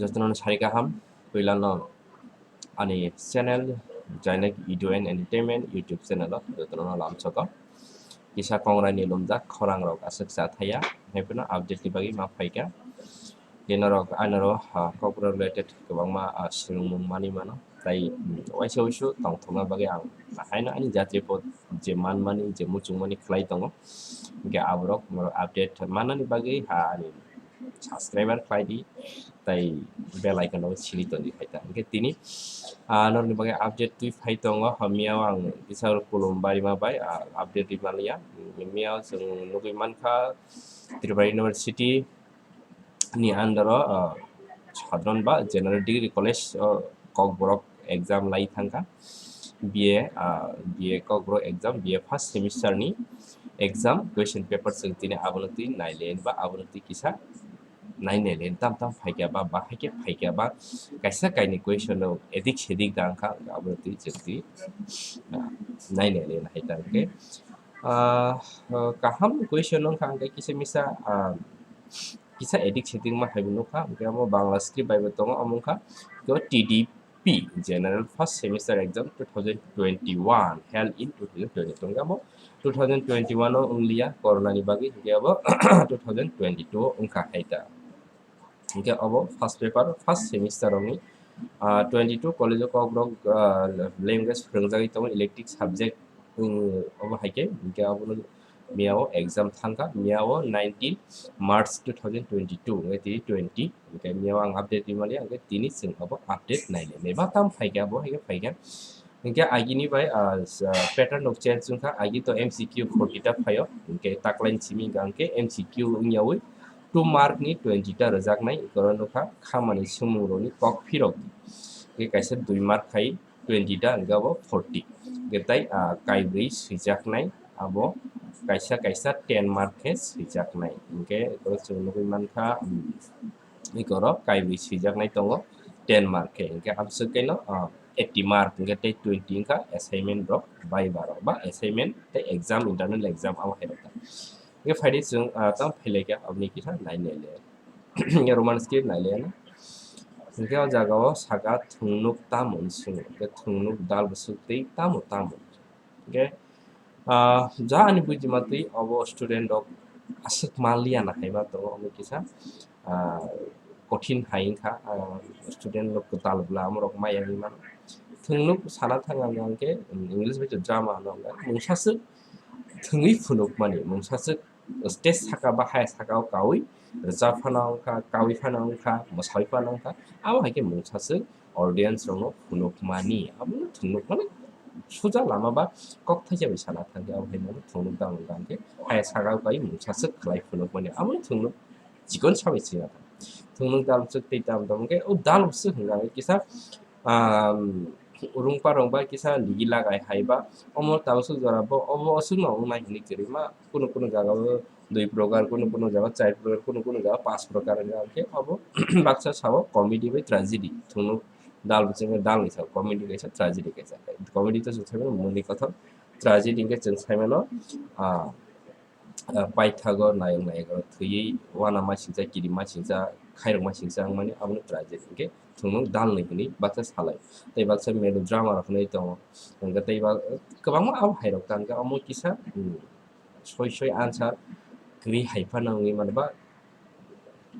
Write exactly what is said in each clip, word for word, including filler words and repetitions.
Jotono sari kaham, puilano ani channel Jainak Edu and Entertainment YouTube channel o jotono lamsogo. Kisa kongraini lumjak khorang rok aswk cha thaya, haiphano update ni bagwi ma phaikha. Tei norok anoro, ah, kokborok related kwbangma, ah, swrwngmung manwi mano. Tai, mm, waisa waisu tongthokna bagwi ang haino ani jatri pod je manmani, je muchungmani khlai tongo. Hingke aborok norok update mannani bagwi ha ani subscriber khlai di, tai bell icon no sini toni hai ta. Hingke tini, ah, norokni bagwi update twi phai tongo. Hamya ang kisa kulum barima bai, ah, update ri maliya. Hamya chwng nugwi mankha Tripura University ni under o, ah, sadharan ba General Degree College o Kokborok exam lai thangkha. B A, ah, B A Kokborok exam, B A first semester ni exam question paper chwng tini abono twi naile ba abono twi kisa nainele tam tam phaikya ba bahai khe phaikya ba kaisa kaini question rok edik sedik da wngkha, abono twi chwng twi, ah, nainele hai ta hwnkhe, ah, kaham question wngkha hwnkhe kisa misa, ah, kisa edik sedik ma hai bo nukha, hwnkhe omo Bangla script bai bo tongo, omo wngkha T D P General First Semester Exam two thousand twenty-one held in two thousand twenty-two, hwnkhe omo two thousand twenty-one o wnglia corona ni bagwi, hwnkhe obo two thousand twenty-two wngkha hai ta. Hwnkhe obo first paper, first semester rokni, ah, twenty-two college o Kokborok, ah, language phwrwngjagwi tongo, elective subject, um, obo hai khe, hwnkhe abono miyao exam thangkha, miyao nineteen March two thousand twenty-two, hwnkhe tini twenty, hwnkhe miyao ang update rimani, hwnkhe tini chwng obo update nainai. Meba tam phaikha, bo hai khe phaikha. Hingke agini bai, ah, s-, ah, pattern rok change wngkha, agi to M C Q forty ta phaio, hingke taklaini simi hingka hingke M C Q wngyawi two mark ni twenty ta rwjaknai, oro nukha khamani swngmung rokni kok phirok. Hingke kaisa dui mark khai twenty ta hingke abo forty. Hingke tai, ah, kaibrwi swijaknai, abo kaisa kaisa ten mark khe swijaknai. Hingke oro chwng nugwi mankha, um, Eko oro kaibrwi swijaknai tongo ten mark khe, hingke amswk khe no, ah, eighty mark, hingke tei twenty wngkha assignment rok, viva rok ba assignment tei exam, internal exam abo hai rok ta. Hingke phaidi chwng, ah, tamo phailaikha aboni kisa nainai le. Hingke Roman script nailaiya no. Hingke o jaga o saka thwngnuk tamo hwnwi swngo, hingke thwngnuk dal bwswk tei tamo tamo. Hingke, ah, ja ani bujima twi obo student rok aswk manliya na hai ma tongo, omo kisa, ah, kothin hai wngkha, ah, student rok kwtal bwla omo rok maya wngwi mano. Thwngnuk sana thang ang hwnkhe, um, English bai to drama hwno hwnkhe, mungsaswk thwngwi phunukmani, mungsaswk stage saka ba hai saka o kaui rwchap phano wngkha, kaui phano wngkha, mwsaui phano wngkha, abo hai khe mungsaswk audience rokno phunukmani, abono thwngnuk mani suja lama ba kok thaisa bai sana thangkhe, abo hai mano thwngnuk dal wngkha hwnkhe hai saka o kai mungsaswk khlai phunukmani, abono thwngnuk chikon sabai sina thang. Thwngnuk dal bwswk tei tam tam hwnkhe o dal bwswk hwnkha hwnkhe kisa, um, rungpa rungpa kisa ligi lagai hai ba omo tabuk swk jora bo obo aswk no wngnai hinwi kwrwi ma, kunu kunu jaga o dui prokar, kunu kunu jaga char prokar, kunu kunu jaga panch prokar wngkha hwnkhe abo baksa sao comedy bai tragedy. Thwngnuk dal bwswk dal ni sao comedy kaisa, tragedy kaisa. Comedy to chwng saimano mwnwi kothok, tragedy hwnkhe chwng saimano, ah, ah, paithago nayok nayika rok thwiwi uanama singcha, kirima singcha, khairokma singcha wngmani abono tragedy hwnkhe thwngnuk dal ni hinwi baksa salai. Tei baksa melodrama rok hinwi tongo, hwnkhe tei ba kwbangma abo hai rok tangkha, omo kisa, hmm, soi soi answer kwrwi hai phano wngwi mano ba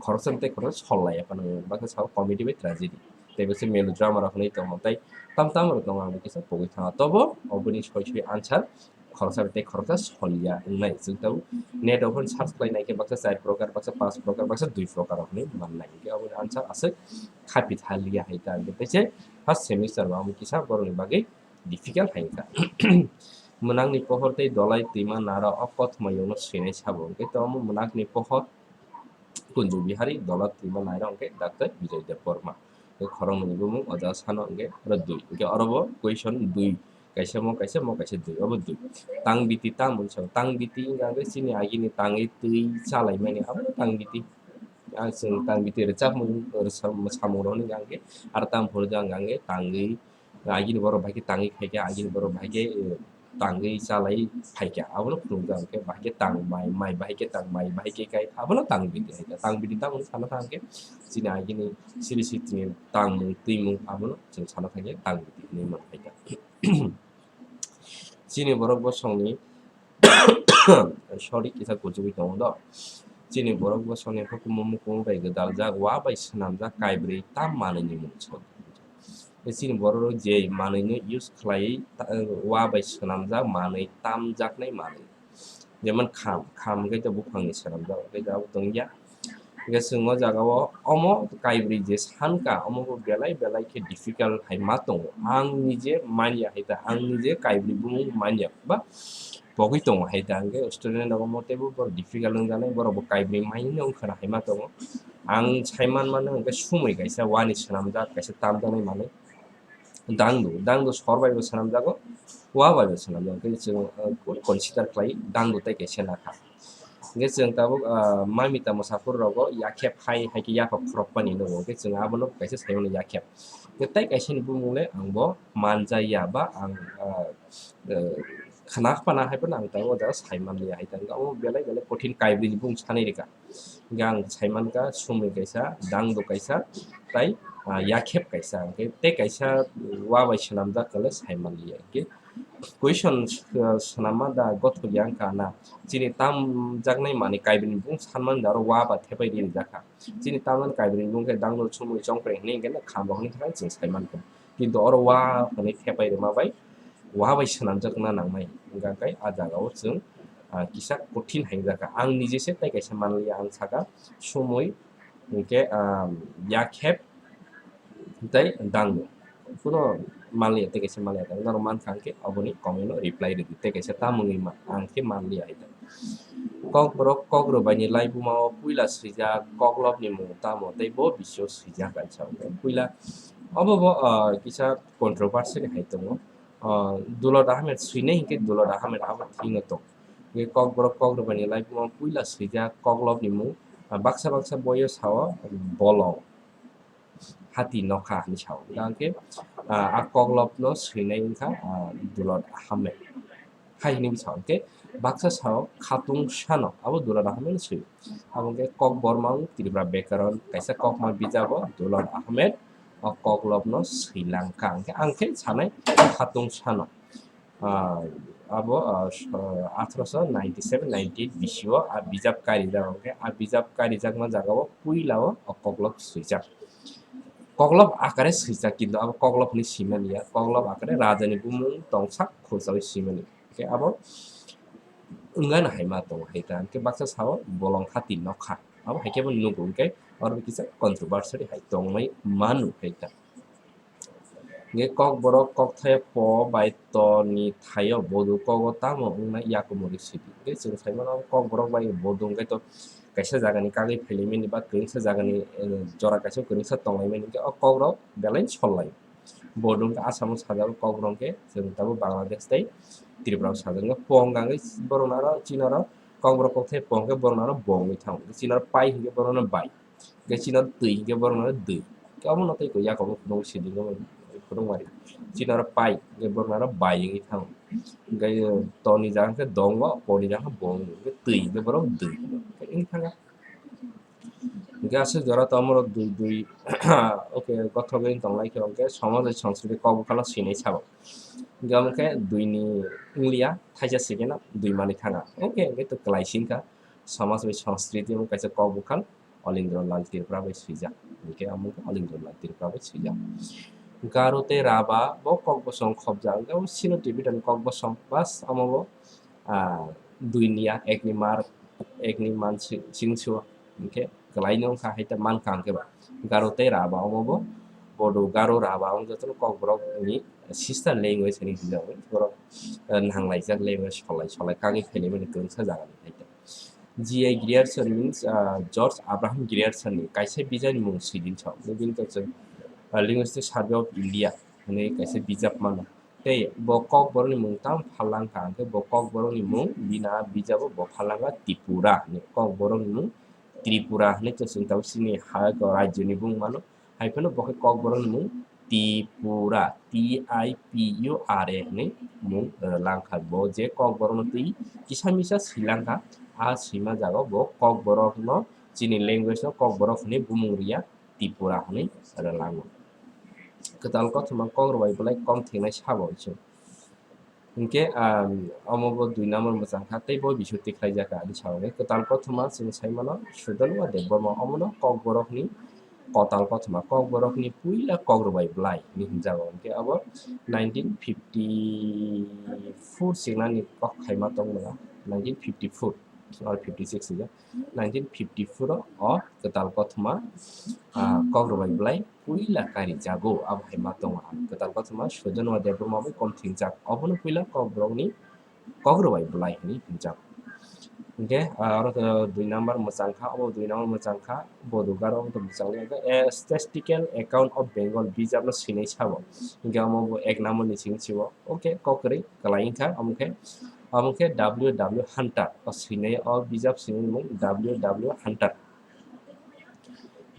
khoroksa tei khoroksa sol laiya phano wngwi mano, baksa sao comedy bai tragedy tei baksa melodrama rok hinwi tongo, tei tam tam rok tongo, ang kisa pogwi thangkha, tobo oboni soi soi answer khoroksa bai tei khoroksa soliya wngnai. Chwng tabuk net o phano search khlai nai khe baksa char prokar, baksa panch prokar, baksa dui prokar rok hinwi mannai, hwnkhe aboni answer aswk khapi thaliya hai ta, hwnkhe tei se first semester bo amo kisa borokni bagwi difficult hai wngkha. Mwnakni pohor tei dolai twima nara o kothoma yongno swinai sabo, hwnkhe tei omo mwnakni pohor Kunju Bihari, dolai twima nara hwnkhe Doctor Bijoy Debbarma. Hwnkhe khoroknwi bumung o jaga sano hwnkhe oro dui, hwnkhe oro bo question dui, kaisa mo kaisa, mo kaisa dui, obo dui. Tang biti tamo wngsa, tang biti wngkha hwnkhe chini agini tangwi twi chalaimani abono tang biti. Ang chwng tang biti rwchapmung, rwchap-, samung rok hwnwi hwnkhe aro tamo phuru jang hwnkhe tangwi agini borok bai khe tangwi khaikha, agini borok bai khe, eh, tangwi chalai phaikha, abono phunukjak hwnkhe bahai khe tang mai, mai bahai khe tang mai, bahai khe kai, abono tang bidi hai khe. Tang bidi tamo sana thang khe chini agini siri sitini tangmung twimung abono chwng sana thang khe tang bidi hinwi mano hai khe. Chini borok bosongni sorry, kisa kuchugwi tongo do. Chini borok bosongni hukumu mukumu bai gwdaljak, wa bai swnamjak kaibrwi tam manwini mung song. Chini borok je manwino use khlaiwi ta-, wa bai swnamjak manwi tamjaknai manwi. Jemon kham, kham hwnkhe to buphangni swnamjak, hwnkhe to abo tongya. Hwnkhe chwng o jaga o omo kaibrwi je sankha, omo bo belai belai khe difficult hai ma tongo. Ang nije manya hai ta, ang nije kaibrwi bumung manya ba pogwi tongo hai ta. Hwnkhe student rok omo teibo borok difficult wngjaknai, borok bo kaibrwi manya wngkhana hai ma tongo. Ang sai man mano hwnkhe sumui kaisa wani swnamjak, kaisa tamjaknai manwi. Dangdu, dangdu sor bai bo swnamjago, wa bai bo swnamjago. Hwnkhe chwng, uh, consider khlai dangdu tei kaisa nakha. Hwnkhe chwng tabuk, ah, mami tamo saphuru rogo yakhep hai, hai khe yaphak khorokpani nugo. Hwnkhe chwng abono kaisa saimano yakhep. Hwnkhe tei kaisani bumung le ang bo manjaya ba ang, ah, eh, khna phana hai phano ang tabuk o jaga sai manliya hai ta. Hwnkhe omo belai belai kothin kaibrwini bumung sanai rwkha. Hwnkhe ang sai mankha sumui kaisa, dangdu kaisa, tei, ah, yakhep kaisa. Hwnkhe tei kaisa wa bai swnamjak khe le sai manliya. Hwnkhe question, uh, swnamma da gothok yang ka na? Chini tamjaknai manwi kaibrwini bung sanmani da oro wa ba thepai ri rijak kha. Chini tamjaknai kaibrwini bung khe dangno sumui chongpreng hwnwi hwnkhe na kham rok hwnwi thangwi chwng sai mankha. Kintu oro wa hwnwi thepai rwma bai wa bai swnamjakna nangnai. Hwnkha khe a jagao chwng, ah, kisa kothin hai wngjakha. Ang nije se tei kaisa manliya, ang sakha sumui hwnkhe, ah, yakhep tei dangno. Kuno manliya, tei kaisa manliya, norok mankha hwnkhe oboni comment o reply rwdi, tei kaisa tamungwi ma, ang khe manliya hai ta. Kokborok kokrwbaini laibuma o puila swijak koklopni mung tamo tei bo bisio swijak kaisa hwnkhe puila obo bo, ah, kisa controversy hai tongo. Ah, Dulot Ahmed swinai hwnkhe Dulot Ahmed abo thwino tong. Hwnkhe kokborok kokrwbaini laibuma o puila swijak koklopni mung, ah, baksa baksa boyo sao bolong hati nokha hinwi sao. Hwnkhe, ah, a koklopno swinai wngkha, ah, Dulot Ahmed. Hai hinwi sao. Hwnkhe baksa sao Khatung Sano, abo Dulot Ahmed swi. Abo hwnkhe Kokbormang Tripura Bekaron kaisa kokma bijabo Dulot Ahmed o koklopno swilangkha. Hwnkhe ang khe sanai Khatung Sano. Ah, abo, ah, so-, athroso ninety seven ninety eight bisio a bijap kairijak, hwnkhe a bijap kairijak ma jagao puilao o koklop swijak. Koklop akare swijak, kintu abo koklop hinwi simaniya, koklop akare rajani bumung tongsak khulsawi simani. Hwnkhe abo wngano hai ma tongo hai ta, hwnkhe baksa sao bolong hati nokha, abo hai khe bo nugo, hwnkhe oro kisa controversy hai tongmai manu hai ta. Hwnkhe kokborok kokthai po bai to ni thaio bodu kogo tamo wngnai yakumuri sidi. Hwnkhe chwng sai mano kokborok bai bodu hwnkhe to kaisa jagani kagwi phailaimani ba kwrwngsa jagani, eh, jora kaisa kwrwngsa tonglaimani hwnkhe o kokrok belai sollai. Bodu hwnkhe Asamo sajago kokborok hwnkhe chwng tabuk Bangladesh tei Tripura o sajak. Hwnkhe po hwnkhe borokno aro chini oro kokborok kokthai po hwnkhe borokno aro bo wngwi thango. Chini oro pai hwnkhe borokno bai. Hwnkhe chini oro twi hwnkhe borokno dwi. Hwnkhe omono tei koi yakobo phunuk sidi phunukmari. Chini oro pai hwnkhe borokno aro bai wngwi thango. Hwnkhe, eh, to ni jaga hwnkhe do wngo, po ni jaga hwnkhe bo wngo. Hwnkhe twi hwnkhe borok dwi. Hwnkhe wngwi thangkha. Hwnkhe aswk jora to omorok dwi dwi, okay, gothogwi wng tonglaikha, hwnkhe somaj bai songskriti kok bwkhano swinai sabo. Hwnkhe omo khe dwi ni wngliya, thaisa sikeno dwi manwi thanga. Okay, hwnkhe to kwlai singkha. Somaj bai songskriti omo kaisa kok bwkhak. Olindro Lal Tripura bai swijak. Hwnkhe amo wngkha Olindro Lal Tripura bai swijak. Garo tei Raba bo kok bosong khobjak. Hwnkhe abo Sino Tibetan kok bosong. Bas amo bo, ah, dui niya, ek ni mar, ek ni man si-, sing sio. Hwnkhe kwlaino wngkha hai ta mankha hwnkhe ba. Garo tei Raba omo bo Bodo, Garo, Raba amo jotono kokborok ni sister language hinwi sijak. Borok, eh, nanglaijak language solai solai kagwi phailai mani kwrwngsa jaga ni hai ta. G I Grierson means, ah, George Abraham Grierson ni kaisa bijani mung swijin sao. Bini to chwng, ah, Linguistic Survey of India hinwi kaisa bijap mano. Tei bo kokborok ni mung tamo phalangkha, hwnkhe bo kokborok ni mung bini a bijabo bo phalangkha Tripura hinwi. Kokborok ni mung Tripura hinwi to chwng tabuk chini ha rajyo ni bung mano. Hai phano bo khe kokborok ni mung Tipura, T I P U R A hinwi mung rwlangkha. Bo je Kokborokno twi kisa misa swilangkha, a swima jaga bo Kokborokno chini language-o Kokborok hinwi bumung rwya, Tipura hinwi rwlango. Kwtal kothoma kok rwbai belai kom thingnai sabo chwng. Hinkhe, ah, omo bo dui number mwchangkha, tei bo bisio tikhlaijak ani salo. Kwtal kothoma chwng sai mano Sudhanwa Debbarma, omono Kokborokni kwtal kothoma, Kokborokni puila kok rwbai belai hinwi hwnjago. Hinkhe abo nineteen fifty-four singnani kok khaima tongmano, nineteen fifty-four or fifty-six hwnjak. Nineteen fifty-four o kwtal kothoma, ah, kok rwbai belai puila karijago, abo hai ma tongo ang. Kwtal kothoma Sudhanwa Debbarma bai kom thingjak, obono puila Kokborokni kok rwbai belai hinwi hwnjak. Hinkhe, ah, oro to dui number mwchangkha, obo dui number mwchangkha, Bodugaro obo to mwchangli, hinkhe, A Statistical Account of Bengal bijapno swinai sabo, hinkhe omo bo ek number ni simi sibo, okay, kok kwrwi kwlai wngkha, omo khe, omo khe W W Hunter, o swinai, o bijap swinai mung W W Hunter.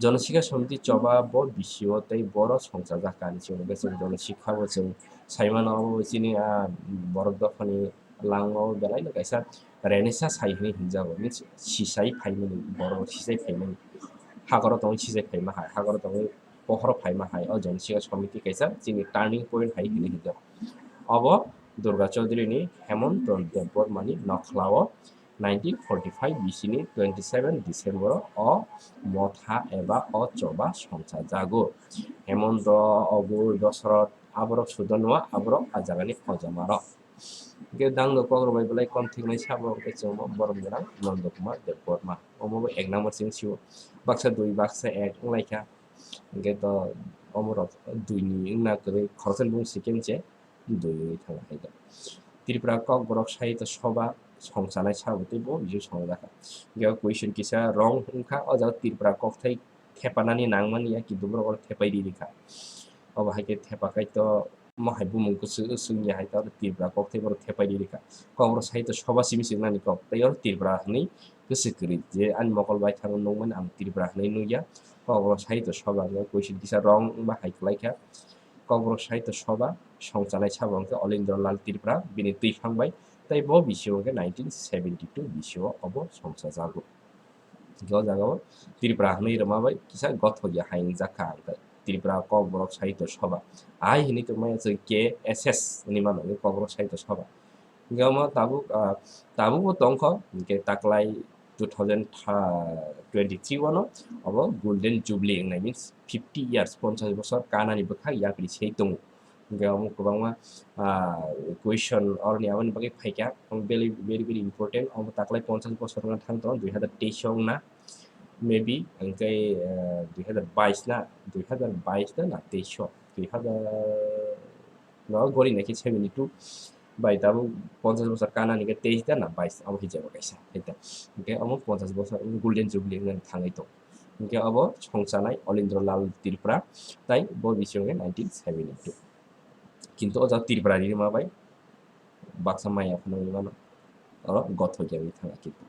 Jonosikha Samiti choba bo bisio tei boro songchajak kani chwng, hwnkhe chwng Jonosikha bo chwng sai mano, obo chini, ah, borok dophani langmao belai no kaisa Renaissance hai hinwi hwnjago, means sisai phaimani, borok sisai phaimani, hakoro tongwi sisai phaima hai, hakoro tongwi pohoro phaima hai, o Jonosikha Samiti kaisa chini turning point hai hinwi hwnjago. Obo Durga Chaudhary ni Hemanta Debbarma ni nokhlao nineteen forty-five B C ni twenty-seven December o motha eba o choba songchajago. Hemanta, Aghur, Dasarath, aborok Sudhanwa, aborok a jagani ojamarok. Hinkhe dangno kok rwbai belai kom thingnai sabo hinkhe chwngno Boromgwrang Nanda Kumar Debbarma. Omo bo ek number simi sio. Baksa dui, baksa ek wnglaikha. Hinkhe to omorok dui ni wngna kwrwi khoroksa ni bung second se dui wngwi thangkha hai khe. Tripura Kokborok Sahitya Sabha songchanai sabo tei bo bising songjakha. Hinkhe o question kisa wrong wngkha, o jaga Tripura kokthai thepanani nangmani ya kintu borok oro thepai ri rikha. Obo hai khe thepakai to omo hai bumung kwchwk swngya hai to Tripura kokthai borok thepai ri rikha. Kokborok Sahitya Sabha simi se wngnani kok tei oro Tripura hwnwi kwchwk kwrwi je ani mokol bai thangwi nukmani ang Tripura hwnwi nukya. Kokborok Sahitya Sabha hwnwi question kisa wrong wngba hai kwlaikha. Kokborok Sahitya Sabha songchanai sabo hwnkhe Olindra Lal Tripura bini twiphang bai tei bo bisio hwnkhe nineteen seventy two bisio obo songchajago. Hinkhe o jagao Tripura hwnwi rwma bai kisa gothokya hai wngjakha, hwnkhe Tripura Kokborok Sahitya Sabha. Ahai hinwi tongmani chwng K S S hinwi mano, Kokborok Sahitya Sabha. Hinkhe omo tabuk, ah, tabukbo tongkho, hinkhe taklai two thousand twenty-three o no obo Golden Jubilee wngnai, means fifty years, ponchash bosor kanani bwkha yakri se tongo. Hinkhe omo kwbangma, ah, question oroni aboni bagwi phaikha, omo very, very, very important. Omo taklai ponchash bosor wngna thang tongo, dui hazar teis o wngna, maybe, hinkhe, ah, dui hazar bais na, dui hazar bais na, na teis o, dui hazar no gori naikhe seventy two bai tabuk ponchash bosor kanani khe teis da na bais, abo hai jabo kaisa, hai ta. Hinkhe omo ponchash bosor Golden Jubilee wngna thangwi tongo. Hinkhe obo songchanai Olindra Lal Tripura, tai bo bising khe nineteen seventy two. Kintu o jaga Tripura ni rwma bai baksa maya phano wngwi mano, oro gothok ya wngwi thangkha kintu.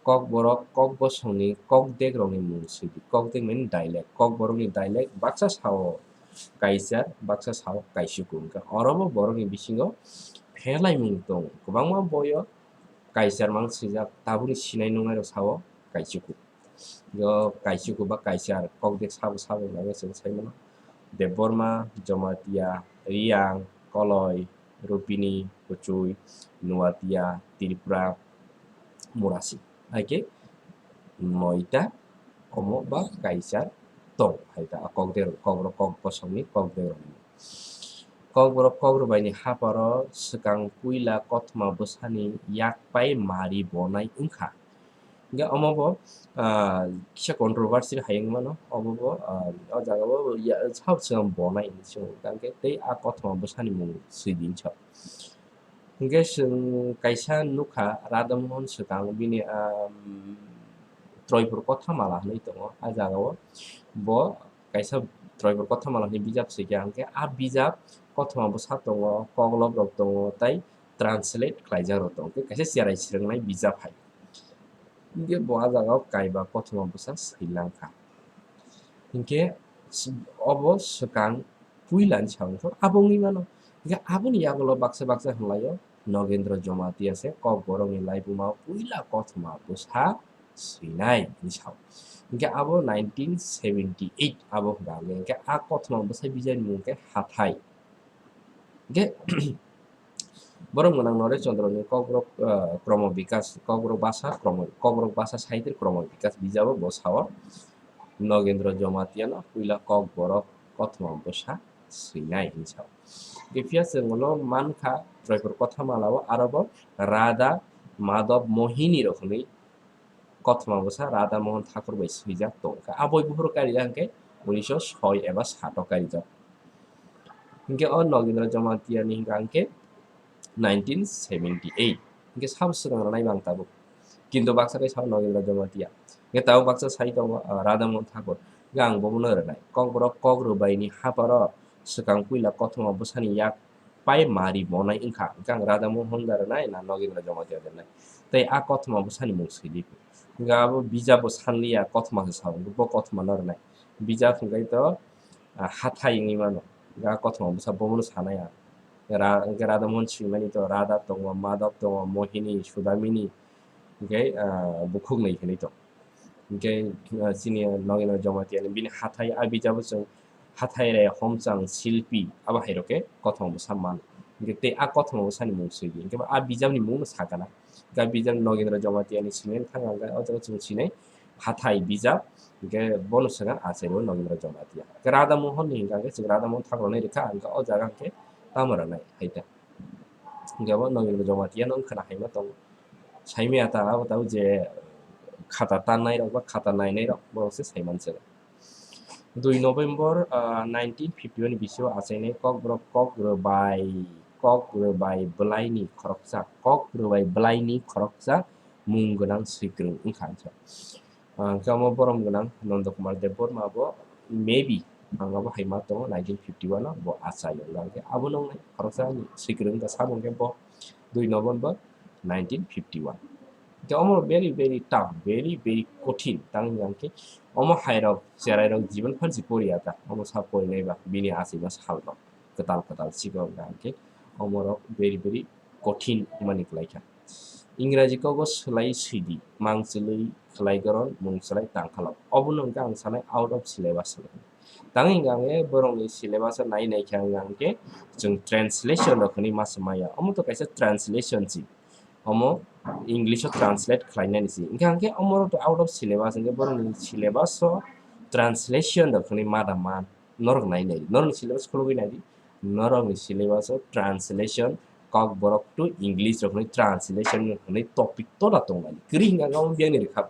Kokborok, Kokbosongni, Kokdegrokni mung swi di. Kokdek means dialect. Kokborokni dialect baksa sao Kaichar, baksa sao Kaisuku. Hwnkhe orobo borokni bisingo pherlaimung tongo. Kwbangma boyo Kaichar mang swijak, tabukni sinai nungnairok sao Kaisuku. Yo Kaisuku ba Kaichar, Kokdek sabo sabo hwnwi chwng sai mano. Debbarma, Jamatia, Reang, Koloi, Rupini, Kuchui, Nuatia, Tripura, Murasi. Hai khe noita omo ba Kaichar tong hai ta, Kokdek, Kokborok, Kokbosongni, Kokdegrokni. Kokborok, Kokrwbaini haparo swkang puila kothoma bwsani yak pai mari bonai wngkha. Hingke omo bo, ah, kisa controversy hai wngmano, omo bo, ah, o jaga o ya, sabo chwng bonai hinwi swngo, hingke tei a kothoma bwsani mung swi di hinwi sa. Hingke chwng kaisa nukha Radha Mohan swkang bini, ah, Troipur Kothamala hinwi tongo, a jaga o bo kaisa Troipur Kothamala hinwi bijap swikha, hingke a bijap kothoma bwsa tongo, koklop rok tongo, tei translate khlaijak rok tongo, tei kaisa cherai swrwngnai bijap hai. Hingke bo a jaga o kaiba kothoma bwsa swilangkha. Hingke s-, obo swkang puila ni sao wngkha, abo wngwi mano. Hingkhe aboni yagulo baksa baksa hwnlaio, Nogendra Jamatia se Kokborokni laibuma puila kothoma bwsa swinai hinwi sao. Hingkhe abo nineteen seventy eight abo hwnka hwnkhe, hingkhe a kothoma bwsa bijani mung khe Hathai. Hingkhe borok gwnang Noresh Chandra ni Kokborok, ah, Kromo Bikas, Kokborok Basa Kromo, Kokborok Basa Sahitya Kromo Bikas bijabo bo sao, Nogendra Jamatia no puila Kokborok kothoma bwsa swinai hinwi sao. Hingkhe phiya chwng ulo mankha Troipur Kothamalao aro bo Radha Madhav Mohini rok hwnwi kothoma bwsa Radha Mohan Thakur bai swijak tongkha. A boi buphuru kaijak hwnkhe unisho soi eba sato kaijak. Hingkhe o Nogendra Jamatia ni hingkha hwnkhe nineteen seventy eight. Hingkhe sabo swrwng rwnai bang tabuk. Kintu baksa khe sao Nogendra Jamatia. Hingkhe tabuk baksa sai tongo, ah, Radha Mohan Thakur. Hingkhe ang bobono rwnai. Kokborok kok rwbaini haparo swkang puila kothoma bwsani yak pai mari monai wngkha, hingkhe ang Radha Mohan da rwnai na Nogendra Jamatia da rwnai? Tei a kothoma bwsani mung swi di. Hingkhe abo bijabo sanliya, kothoma se sao, bo kothoma no rwnai. Bijab hwnkhe to, ah, Hathai wngwi mano. Hingkhe a kothoma bwsa bobono sanai ang. Ra-, hingkhe Radha Mohan swimani to Radha tongo, Madhav tongo, Mohini, Sudamini, hingkhe, ah, bukhuk nwi hinwi tong. Hingkhe, ah, chini Nogendra Jamatia ni bini Hathai, a bijabo chwng Hathai re homchang silpi abo hai rok khe kothoma bwsa man. Hingkhe tei a kothoma bwsani mung swi di. Hingkhe a bijabni mung no sakana. Hingkhe a bijab Nogendra Jamatia ni sinai thang ang khe o jaga chwng sinai Hathai bijab. Hingkhe bono swkang achairwi Nogendra Jamatia. Hingkhe Radha Mohan ni hingkha hingkhe chwng Radha Mohan Thakur ni rwkha hingkhe o jaga hingkhe tamo rwnai hai ta. Hingkhe bo Nogendra Jamatia no wngkhwna hai ma tongo. Saimaya ta abo tabuk je khata tannai rok ba khata nainai rok borok se saiman se. Dui November, ah, nineteen fifty one ni bisingo achainai Kokborok kok rwbai, kok rwbai bwlaini khoroksa, kok rwbai bwlaini khoroksa mung gwnang swikwrwng wngkha hinsa. Ah, hingkhe omo borom gwnang Nanda Kumar Debbarma bo maybe ang abo hai ma tongo nineteen fifty one o bo achaio hingkhe abono wngnai khoroksa ni swikwrwng wngkha sabo hingkhe bo dui November nineteen fifty one. Hingkhe omo very, very tough, very, very kothin. Tang hingkha hingkhe omo hai rok cherai rok jiban phan si poriya ta. Omo sa porinai ba bini achai ma sal rok kwtal kwtal sikok hingkha hingkhe omo rok very, very kothin wngmani kwlai kha. Ingraji kogo swlai swidi, mang chwlwi khwlai goron, mung chwlai tangkhalok. Obono hingkhe ang sanai out of syllabus. Tang hingkha hingkhe borokni syllabus o nai nai khe hingkha hingkhe chwng translation rok hwnwi masa maya. Omo to kaisa translation si. Omo English o translate khlainani si. Hingkha hingkhe omo rok to out of syllabus hingkhe borokni syllabus o translation rok hwnwi ma da man. Norok nai nai. Norokni syllabus khulugwi nai di. Norokni syllabus o translation Kokborok to English rok hwnwi translation hwnwi topic tola tongnani. Kwrwi hingkha hingkhe omo biyangni rwkha.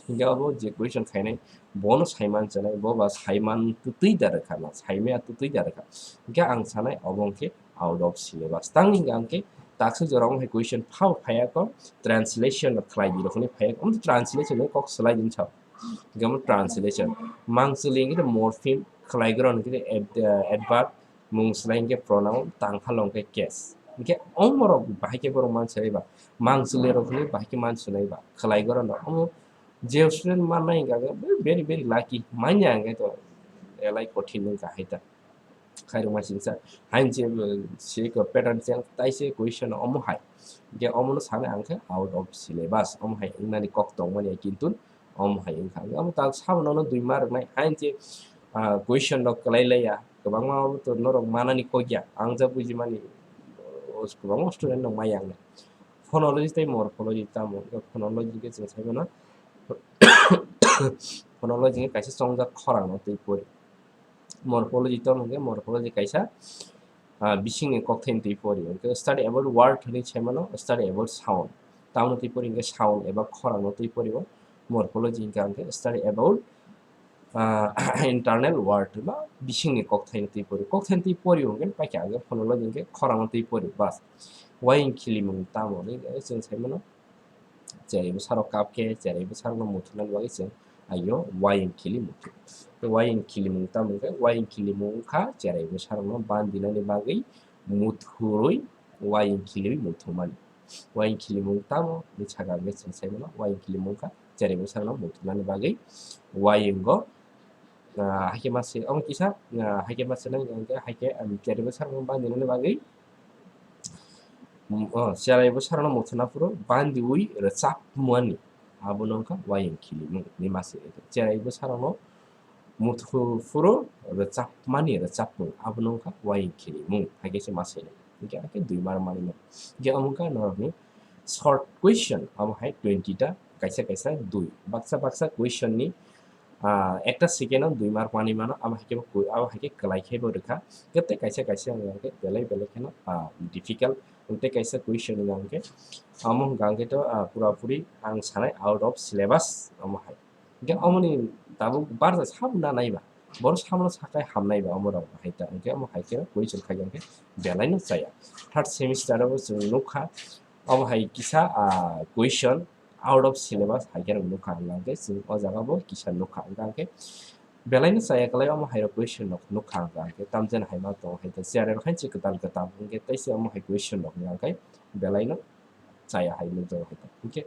Hingkhe abo je question khainai, bono saiman chanai, bo ba saiman twtwi da rwkha na, saimaya twtwi da rwkha. Hingkhe ang sanai obo hingkhe out of syllabus. Tang hingkha hingkhe taksa jora wng hai question phao phaiya kho, translation rok khlai di rok hwnwi phaiya kho. Omo translation ni kok swlai di sao. Hingkhe omo translation. Mang chwlwi hingkhe morpheme, khwlai goron hingkhe ad-, adverb, mung swlai hingkhe pronoun, tangkhalok hingkhe case. Hingkhe omorok bahai khe borok mansa eba, mang chwlwi rok hwnwi bahai khe mansa eba, khwlai goron rok. Omo je student mannai hingkha khe very, very lucky. Manya hingkhe to elai kothin wngkha hai ta. Khairokma singsa. Hain se, uh, se ko pattern change tai se question omo hai. Hingkhe omono sanai ang khe out of syllabus. Omo hai wngnani kok tongmani kintu omo hai wngkha. Omo tak sabono dui mark nai. Hain se, ah, question rok kwlai laiya. Kwbangma obo to norok manani kok ya. Ang ja bujimani, o, kwbangma student rok maya wngnai. Phonology tei morphology tamo? Phonology khe chwng sai mano. Phonology khe kaisa chongjak khorang no twi pori. Morphology tamo hwnkhe morphology kaisa, ah, bisingni kokthaini twi pori. Hwnkhe study about word hwnwi sai mano, study about sound. Tamoni twi pori hwnkhe sound eba khorang no twi pori o. Morphology hwnkhe, hwnkhe study about, ah, internal word ba bisingni kokthaini twi pori. Kokthaini twi pori o hwnkhe paikha hwnkhe phonology hwnkhe khorang no twi pori bas. Waying khilimung tamo hwnwi chwng sai mano. Cherai bwsarok kap khe cherai bwsarokno muthunani bagwi chwng aio waying khili muthu. Tei waying khilimung tamo hwnkhe waying khilimung wngkha cherai bwsarokno bandinani bagwi muthurwi waying khiliwi muthumani. Waying khilimung tamo hwnwi sakha hwnkhe chwng sai mano waying khilimung wngkha cherai bwsarokno muthunani bagwi wayingo Ah, haikhe ma se, omo kisa, ah, haikhe ma se nang, hingke haikhe, um, cheraibo sarokno bandi nani bagwi, um, oh, cheraibo sarokno muthuna phuru bandiwi rwchapmani, abono wngkha wayang khilimung hinwi ma se. Cheraibo sarokno muthu phuru rwchapmani rwchapmung, abono wngkha wayang khilimung, haikhe se ma se nang. Hingke haikhe dui mar manwi mano. Hingke omo wngkha norokni short question, omo hai twenty ta, kaisa kaisa dui. Baksa baksa question ni, ah, ekta second o dui mar manwi mano, abo hai khe bo, abo hai khe kwlai khe bo rwkha. Hingke tei kaisa kaisa wngkha hingke belai belai kheno, ah, difficult. Tei kaisa question wngkha hingke, omo wngkha hingke to, ah, pura puri ang sanai out of syllabus omo hai. Hingke omoni tabuk barja sabo na naiba. Boro sabono sakai hamnai ba omo rok hai ta. Hingke omo hai khe question khai hingke belai no chaya. Third semester o chwng nukha, omo hai kisa, ah, question out of syllabus hai khe nukha hingke chwng o jaga bo kisa nukha. Hingke belai no chaya kwlai omo hai rok question rok nukha hingke tamjani hai ma tongo hai ta. Cherrai rok hai se kwtal kwtal hingke tei se omo hai question rok hingke belai no chaya hai nukjago hai ta. Hingke,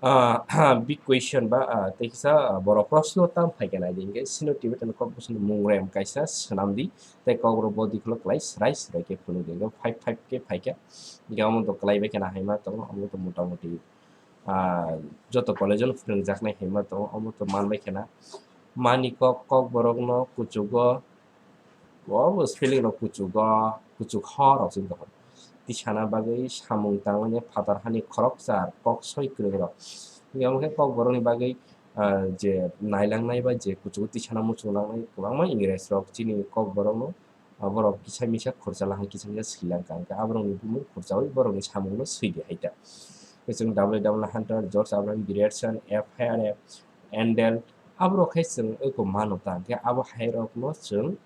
ah, big question ba, ah, tei kisa, ah, borok proshno tam phai khe nai di hingke Sino Tibetan Corporation ni mung rem kaisa swnam di tei kok rok bo dikhulo kwlai swrai swrai khe phunuk di hingke five five khe phai khe hingke omo to kwlai bai khe na hai ma tongo omo to mota moti, ah, joto college o phunukjak nai hai ma tongo omo to man bai khe na mani kok kok borok no kuchugo Bo bo spelling rok kuchugo, kuchuk ho rok se wngkha. Tisana bagwi samung tangmani phatar hani khoroksa kok soi kwrwng rok. Hingke omo khe kokborokni bagwi, ah, je nailangnai ba je kuchugo tisana muchung nangnai kwbangma Ingres rok chini kokborokno, ah, borok kisa misa khursa lahai kisa misa swi langkha. Hingke aborokni bumung khursaui borokni samungno swi di hai ta. Hingke chwng W W Hunter, George Abraham Grierson, F R F, Endel, aborok khe chwng eko mano ta. Hingke abo hai rokno chwng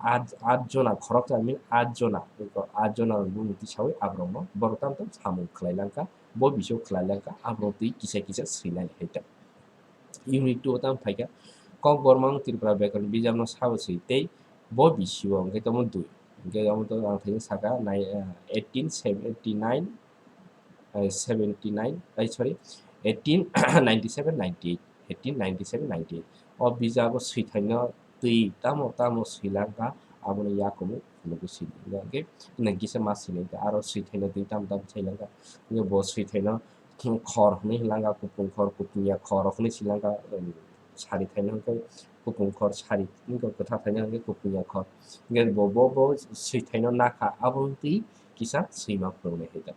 At, at jona khoroksa, I mean, at jona, eko at jona bumung tisawi aborokno borok tamo tamo samung khlai langkha, bo bisio khlai langkha, aborok twi kisa kisa swinani hai ta. Unit two o tamo phaikha, Kokbormang Tripura Byakoron bijapno sabo swi tei bo bisio hwnkhe tamo dui, hwnkhe omo to ang thani saka nai, eh, eighteen seventy nine, eh, seventy nine, ai, sorry, eighteen ninety seven ninety eight, eighteen ninety seven ninety eight. O bijabo swithaino twi tamo tamo swilangkha, abono yakumu phunukgwi swidi. Hingkhe nang kisa ma swinai kha, aro swithaino twi tamo tamo swilangkha. Hingkhe bo swithaino khor hwnwi swilangkha, kupung khor, kupung ya khor hwnwi swilangkha, um, sari thaino hwnkhe kupung khor, sari hwnkhe kwthar thaino hwnkhe kupung ya khor. Hingkhe bo, bo, bo swithaino nakha, abo twi kisa swima phunuknai hai ta.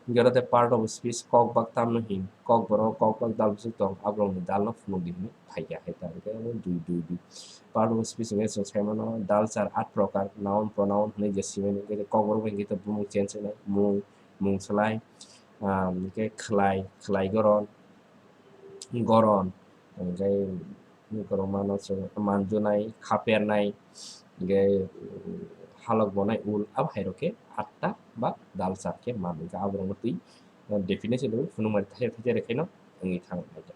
Hingke oro tei part of speech, kok bak tamno hin, kokborok, kok bak dal bwswk tong, aborokni dalno phunukdi hinwi phaikha hai ta. Hingke omo dui, dui, dui. Part of speech hingke chwng sai mano, dal char at prokar, noun, pronoun hinwi je swimani, hingke kokborok bai hingke bumung change wngnai, mung, mung swlai, ah, hingke khwlai, khwlai goron, goron, hingke Borok mano chwng manjunai, khapernai, hingke, um, halok bonai ul, abo hai rok khe atta ba dalchar khe man, hingke aborokno twi, uh, definition rwui phunukmani thaisa thaisa rwkhaino wngwi thang nai.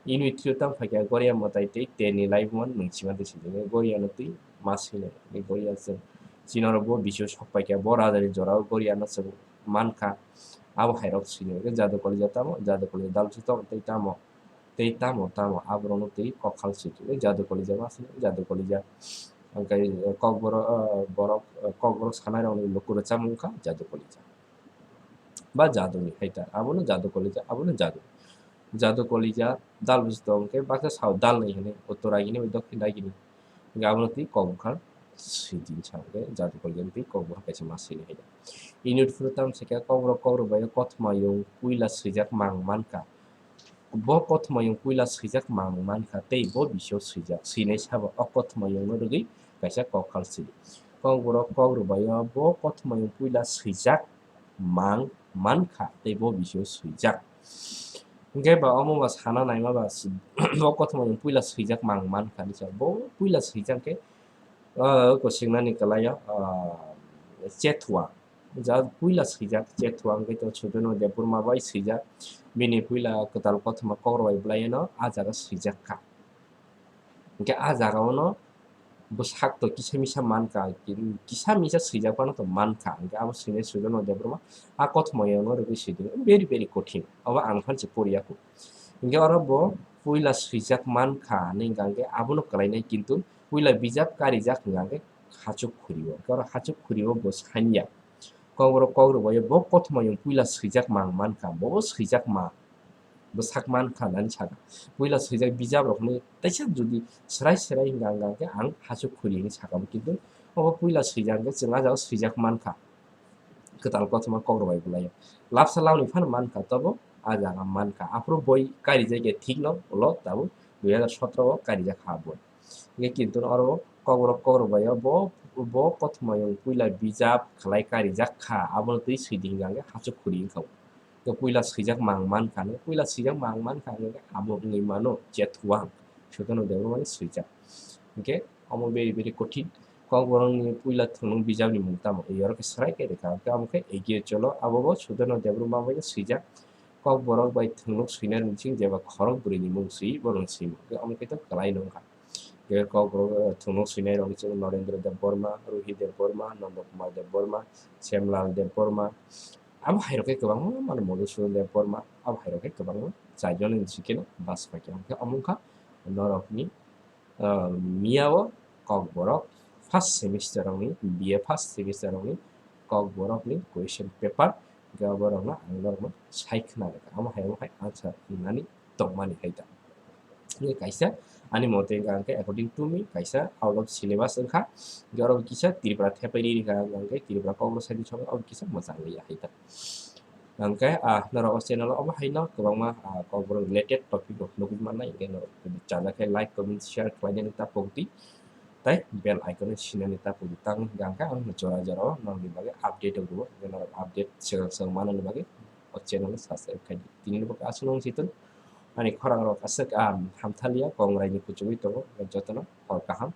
Unit three o tamo phaikha Goria mwtai tei Tenni laibuma nwng sima twi sidi, hingke Goriano twi ma swinai, hingke Goria chwng chini oro bo bisio sok paikha, bo rajani jorao Goriano chwng mankha, abo hai rok swinai, hingke Jadu Kolija tamo, Jadu Kolija dalbwswk tamo tei tamo. Tei tamo tamo aborokno twi kok khal swi twi jadu kolija ma sini jadu kolija. Hingke kokborok, ah, borok, ah, kokborok sanai rokni luku rwchapmung wngkha jadu kolija. Ba jaduni hai ta, abono jadu kolija, abono jadu. Jadu kolija dal bwswk tong khe baksa sao dal nai hwnwi, uttor agini bai dokhin agini. Hingke abono twi kok bwkhak swi di sa hingke jadu kolija twi kok bwkhak kaisa ma sini hai ta. Unit phuru tamo se khe kokborok kokrok bai kothoma yung puila swijak mang mankha. Bo kothoma yung puila swijak mang mankha tei bo bisio swijak. Swinai sabo o kothoma yungno rwgwi kaisa kok khal swi. Kokborok kokrok bai o bo kothoma yung puila swijak mang mankha tei bo bisio swijak. Hingke ba omo ba sana naima ba si-, bo kothoma yung puila swijak mang mankha ni sa. Bo puila swijak khe, ah, kosingnani kwlai o, ah, Chethua. Ja puila swijak Chethua hingke to Sujono Debbarma bai swijak. Bini puila kwtal kothoma kokrok bai bwlai no ah jaga swijak kha. Hingke ah jaga o no bwsak to kisa misa mankha, kisa misa swijak phano to mankha. Hingke abo swinai Sujono Debbarma ah kothoma yungno rwgwi sidi, very, very kothin. Obo ang phan se poriya kho. Hingke oro bo puila swijak mankha hinwi hwnkhe abono kwlainai, kintu puila bijap karijak hwnkhe hachuk khurio. Oro hachuk khurio bo sanya. Kokborok kok rwbaio bo kothoma yung puila swijak mang mankha, bo swijak ma, bo sak mankha nani saka. Puila swijak bijap rokni teisa jodi swrai swrai hwnkha hwnkhe ang hachuk khuri hinwi sakha, kintu obo puila swijak hwnkhe chwng ah jaga swijak mankha. Kwtal kothoma kok rwbai bwlaio. Lapsa launi phano mankha, tobo ah jaga mankha. Aphuru boi karijak ya thikno, ulo tabuk dui hazar sotro o karijak ha boi. Hingkhe kintu oro kokborok kok rwbaio bo, bo kothoma yung puila bijap khlai karijak kha, abono twi swidi hwnkha hwnkhe hachuk khuri wngkha. Hingkhe puila swijak mang mankha, puila swijak mang mankha hwnkhe abo wngwi mano Chetwang, Sudarno Debbarmani swijak. Hingkhe omo very very kothin. Kokborokni puila thwngmung bijapni mung tamo? Iyoro khe swrai khe rwkha, hwnkhe amo khe Egiye Cholo, abo bo Sudarno Debbarma bai swijak. Kokborok bai thwngmung swinai rwng sing jeba khorok bwrwini mung swi, borokni swimung khe omo khe to kwlaino wngkha. Hingkhe kokborok, eh, thwngmung swinai rokni simi Norendra Debbarma, Ruhi Debbarma, Nanda Kumar Debbarma, Shyamlal Debbarma, abo hai rok khe kwbangma mano, Madhusudan Debbarma, abo hai rok khe kwbangma chaijon ni simi khe no bus paikha. Hingkhe omo wngkha norokni, ah, miyao kokborok first semester rokni, B A first semester rokni kokborokni question paper, hingkhe abo rokno ang norokno sai khna rwkha. Amo hai, amo hai answer hwnmani tongmani hai ta. Hingkhe kaisa ani mote hingkha hingkhe according to me kaisa out of syllabus wngkha. Hingkhe oro kisa Tripura thepai ri rikha hingkha hingkhe Tripura kokborok side song abo kisa mwchang ya hai ta. Hingkhe, ah, norok o channel o obo haino kwbangma, ah, kokborok related topic rok nugwi mannai, hingkhe norok chajak khe like, comment, share khlainani ta pokdi. Tai bell icon no sinani ta pokdi. Tang hingkha hingkhe ang jora jora o norokni bagwi update rw rw, hingkhe norok update swkang swkang manani bagwi o channel no subscribe khaidi. Tini bo aswk nung situng ani khorang rok aswk, ah, hamthaliya, kongrai ni kuchugwi tongo, jotono hor kaham.